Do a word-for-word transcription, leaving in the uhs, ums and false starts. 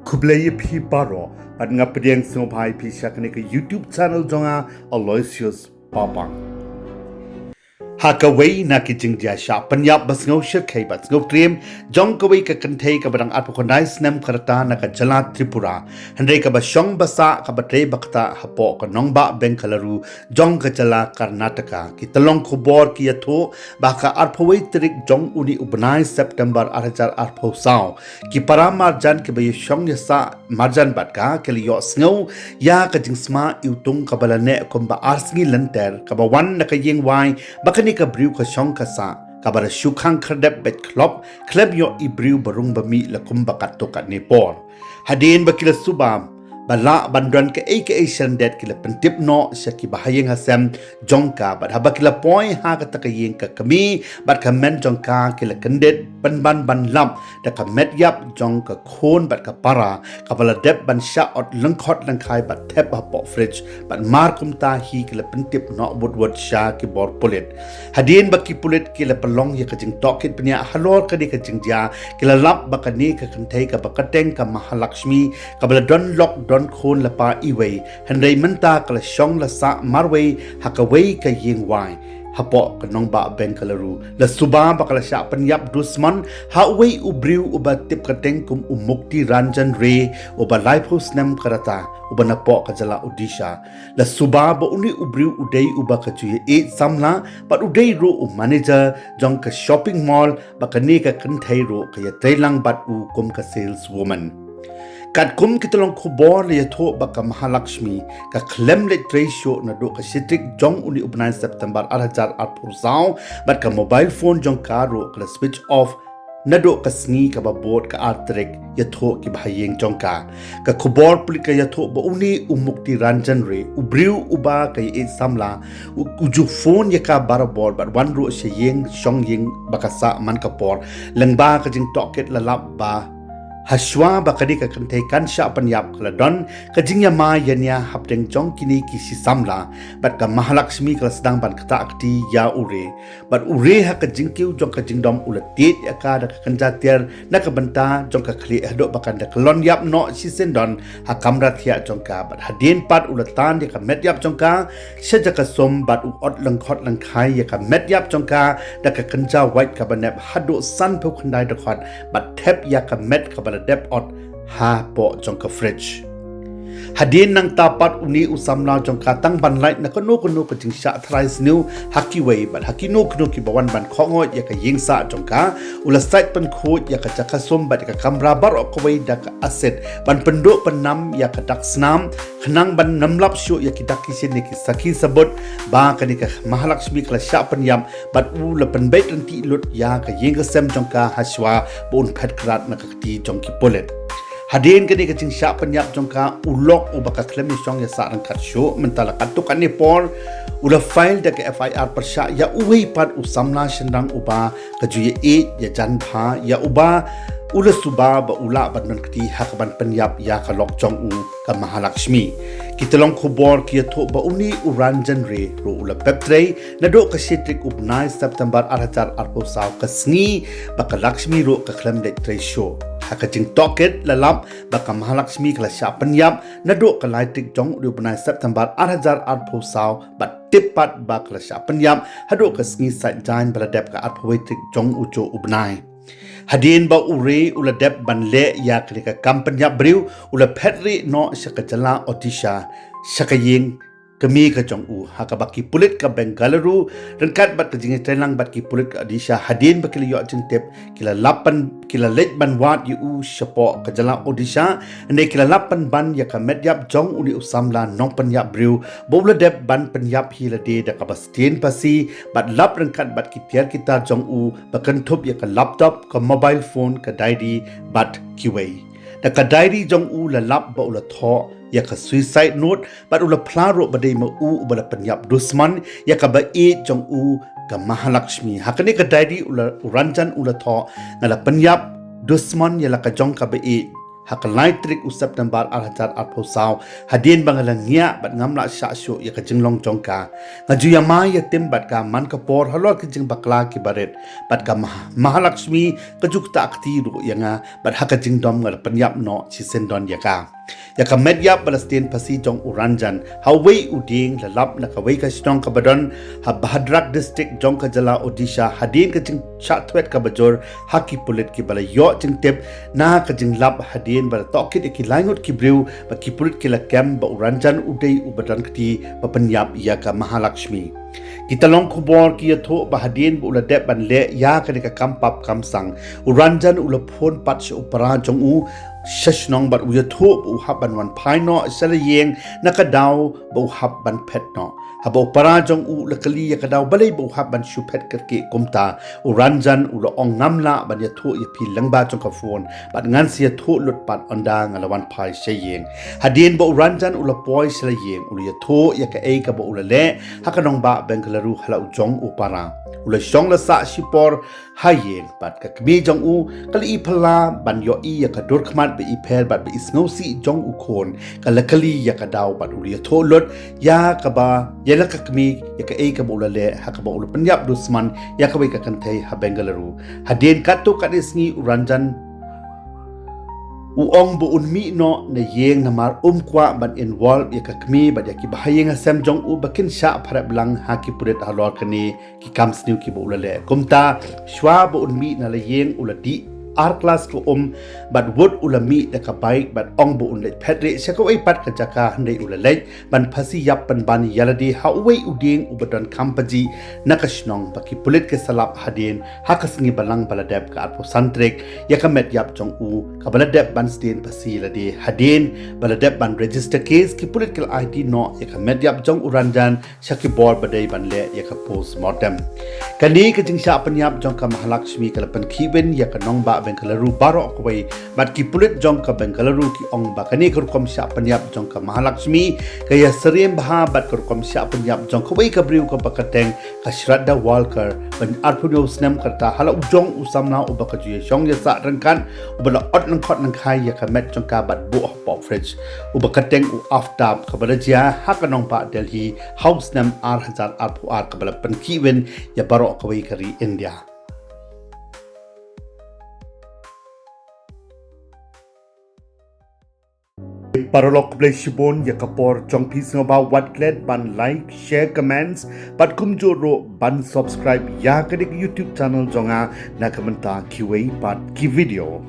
Khublei ïa phi baroh, bad nga pdiang sngewbha ïa phi sha kane ka YouTube channel jong nga, Aloysius Papang. Ha kawei na ki jingjia shah pynïap ba sngewshyrkhei bad sngewtriem jong kawei ka kynthei kaba dang arphew khyndai snem ka rta na ka jylla Tripura, hynrei kaba shong ba sah kaba trei ba ktah hapoh ka nongbah Bengaluru jong ka jylla Karnataka. Ki tyllong khubor ki ïathuh ba ha ka arphew wei tarik jong une u bnai September ar hajar arphew saw, ki para marjan kiba ïashong ïasah marjan bad ka ki la ïohsngew ïa ka jingsma iwtung kaba la neh kumba ar sngi lynter kaba wan na ka ïing wai ba kane ka briew ka shong ka sah, kaba la shu khang khyrdep beit khlop khlem ïohi briew ba rung ba mih la kumba katto katne por. Hadien ba ki la suba ba lah ban don kaei kaei sha lyndet, ki la pyntip noh sha ki bahaïing hasem jong ka, bad haba ki la poi ha kata ka ïing, ka kmie bad ka hynmen jong ka ki la kyndit pynban ban lap da ka met ïap jong ka khun bad ka para kaba la dep ban shah ot lyngkhot lyngkhai bad thep hapoh fridge, bad mar kumta hi ki la pyntip noh wut wut sha ki bor pulit. Hadien ba ki pulit ki la pynlong ïa ka jingtohkit bniah halor kane ka jingjia, ki la lap ba kane ka kynthei kaba kyrteng ka Mahalakshmi, kaba la don lok don khun lypa iwei, hynrei mynta ka la shong la sah marwei ha kawei ka ïing wai hapoh ka nongbah Bengaluru. La suba ba ka la shah pynïap dusmon ha uwei u briew uba tip kyrteng kum u Mukti Ranjan Ray, uba laiphew snem ka rta, uba napoh ka jylla Odisha. La suba ba une u briew u dei uba ka ju ïaieit samla bad u dei ruh u manager jong ka shopping mall, ba kane ka kynthei ruh ka ïatreilang bad u kum ka saleswoman. Katkum ki tyllong khubor la ïathuh ba ka Mahalakshmi ka khlem leit trei shuh naduh ka shi tarik jong une u bnai September ar hajar arphew saw, bad ka mobile phone jong ka ruh ka la switch off naduh ka sngi kaba bud ka ar tarik, ïathuh ki bahaïing jong ka. Ka khubor pulit ka ïathuh ba une u Mukti Ranjan Ray, u briew uba ka ïaieit samla, u, u ju phone ïa ka barabor bad wan ruh sha ïing shong ïing ba ka sah man ka por. Lyngba ka jingtohkit la lap ba hashwa ba kane ka kynthei kan shah pynïap ka la don ka jingïamai ïania hapdeng jong kine ki shi samla, bad ka Mahalakshmi ka la sdang ban ktah kti ïa u Ray. Bad u Ray ha ka jingkiew jong ka jingdom u la tied ïa ka da ka kynja tiar na ka bynta jong ka khlieh haduh ba kan da kyllon ïap noh shisyndon ha kamra thiah jong ka, bad hadien pat u la tan ïa ka met ïap jong ka sha jaka sum bad u ot lyngkhot lyngkhai ïa ka met ïap jong ka da ka kynja wait kaba nep haduh sanphew khyndai dkhot bad thep ïa ka met kaba la dep ot hapoh jong ka fridge. Hadien nangta pat une u samla jong ka tang ban lait na kano kano ka jingshah tharai sniew ha kiwei bad ha kino kino kiba wan ban khot ngot ïa ka ïing sah jong ka, u la sait pynkhuid ïa ka jaka sum bad ïa ka kamra baroh kawei da ka acid ban pynduh pynnam ïa ka dak snam, khnang ban nym lap shuh ïa ki dak ki shin ïa ki sakhi sabut ba kane ka Mahalakshmi ka la shah pynïap, bad u la pynbeit ryntih lut ïa ka ïing ka sem jong ka hashwa ba un phet krat na ka kti jong ki pulit. Hadien kane ka jingshah pynïap jong ka, u lok uba ka khlem ïashong ïasah ryngkat shuh mynta la katto katne por, u la file da ka F I R pyrshah ïa uwei pat u samla shynrang uba ka ju ïaieit ïajan bha ïa uba u la suba ba u lah ban don kti ha kaban pynïap ïa ka lok jong u ka Mahalakshmi. Ki tyllong khubor ki ïathuh ba une u Ranjan Ray ruh u la pep trei naduh ka shi tarik u bnai September ar hajar arphew saw ka sngi ba ka Lakshmi ruh ka khlem leit trei shuh. Ha ka jingtohkit la lap ba ka Mahalakshmi ka la shah pynïap naduh ka lai tarik jong une u bnai September ar hajar arphew saw bad tip pat ba ka la shah pynïap haduh ka sngi Saitjaiñ ba la dep ka arphew wei tarik jong u juh u bnai. Hadien ba u Ray u la dep ban leh ïa kane ka kam pynïap briew, u la phet rieh noh sha ka jylla Odisha sha ka ïing kmie ka jong u, ha kaba ki pulit ka Bengaluru ryngkat bad ka jingïatreilang bad ki pulit ka Odisha hadien ba ki la ïoh jingtip ki la lap pyn, ki la leit ban wad ïa u shapoh ka jylla Odisha, hynrei ki la lap pynban ïa ka met ïap jong une u samla nongpynïap briew ba u la dep ban pynïap hi lade da kaba stien phasi bad lap ryngkat bad ki tiar ki tar jong u ba kynthup ïa ka laptop, ka mobile phone, ka diary bad kiwei. Da ka diary jong u la lap ba u la thoh ïa ka suicide note bad u la phla ruh ba dei ma u uba la pynïap dusmon ïa ka ba-ïeit jong u ka Mahalakshmi. Ha kane ka diary u la, u Ranjan u la thoh, nga la pynïap dusmon ïa la ka jong ka ba-ïeit. ha ka lai tarik u September ar hajar arphew saw, hadien ba nga la ngiah bad ngam lah shah shuh ïa ka jinglong jong ka. Nga ju ïamai ïatim bad ka man ka por halor ki jingbakla kiba rit, bad ka Mah-, Mahalakshmi ka ju ktah kti ruh ïa nga, bad ha ka jingdom nga la pynïap noh shisien don ïa ka. Ïa ka met ïap ba la sdien phasi jong u Ranjan ha uwei u dieng la lap na kawei ka shnong kaba don ha Bhadrak District jong ka jylla Odisha, hadien ka jingshah thwet kaba jur ha ki pulit kiba la ïoh jingtip na ka jinglap, hadien ba la tohkit ïa ki lai ngut ki briew, ba ki pulit ki la kem ba u Ranjan u dei uba don kti ba pynïap ïa ka Mahalakshmi. Kita long khubor ki ïathuh ba hadien ba u la dep ban leh ïa kane ka kam pap kam sang, u Ranjan u la phone pat sha u para jong u sha shnong bad u ïathuh ba u hap ban wan phai noh sha la ïing na ka daw ba u hap ban phet noh. Haba u para jong u la kylli ïa ka daw balei ba u hap ban shu phet kyrkieh kumta, u Ranjan u la ong, ngam lah ban ïathuh ïa phi lyngba jong ka phone, bad ngan sa ïathuh lut pat ynda nga la wan phai sha ïing. Hadien ba u Ranjan u la poi sha la ïing, u la ïathuh ïa kaei kaba u la leh ha ka nongbah Bengaluru ha la u jong u para. U la shong la sah shipor ha ïing, bad ka kmie jong u ka la i phylla ban ïohi ïa ka dur khmat ba i pher bad ba i sngewsih jong u khun. Ka la kylli ïa ka daw bad u la ïathuh lut ïa kaba, ïa la ka kmie, ïa kaei kaba u la leh ha kaba u la pynïap dusman ïa kawei ka kynthei ha Bengaluru. Hadien katto katne sngi u Ranjan u ong ba un mih noh na ïing namar um kwah ban involve ïa ka kmie bad ïa ki bahaïing hasem jong u ba kin shah pharep lang ha ki pulit halor kane ki kam sniew kiba u la leh. Kumta, shwa ba un mih na la ïing u la dih ar klas ka um bad wut u la mih da ka bike bad ong ba un leit phet rieh sha kawei pat ka jaka, hynrei u la leit ban phasi ïap pynban ïa lade ha uwei u dieng uba don kham pajih na ka shnong, ba ki pulit ki sa lap hadien ha ka sngi Balang ba la dep, ka arphew san tarik, ïa ka met ïap jong u kaba la dep ban sdien phasi lade. Hadien ba la dep ban register case, ki pulit ki la aiti noh ïa ka met ïap jong u Ranjan sha ki bor ba dei ban leh ïa ka postmortem. Kane ka jingshah pynïap jong ka Mahalakshmi ka la pynkhih win ïa ka nongbah Bengaluru baroh kawei, bad ki pulit jong ka Bengaluru ki ong ba kane ka rukom shah pynïap jong ka Mahalakshmi ka ïasyriem bha bad ka rukom shah pynïap jong kawei ka briew kaba kyrteng ka Shraddha Walkar, ban arphew hynñiew snem, kata ha la u jong u samla uba ka ju ïashong ïasah ryngkat, uba la ot lyngkhot lyngkhai ïa ka met jong ka bad buh hapoh fridge, uba kyrteng u Aftab, kaba la jia ha ka nongbah Delhi ha u snem ar hajar arphew ar, kaba la pynkhih win ïa baroh kawei ka ri India. Paralok, khublei shibun ïa ka por jong phi. Sngewbha wat klet ban like, share, comments, bad kumjuh ruh ban subscribe ïa kane ka YouTube channel jong nga, na ka bynta kiwei pat ki video.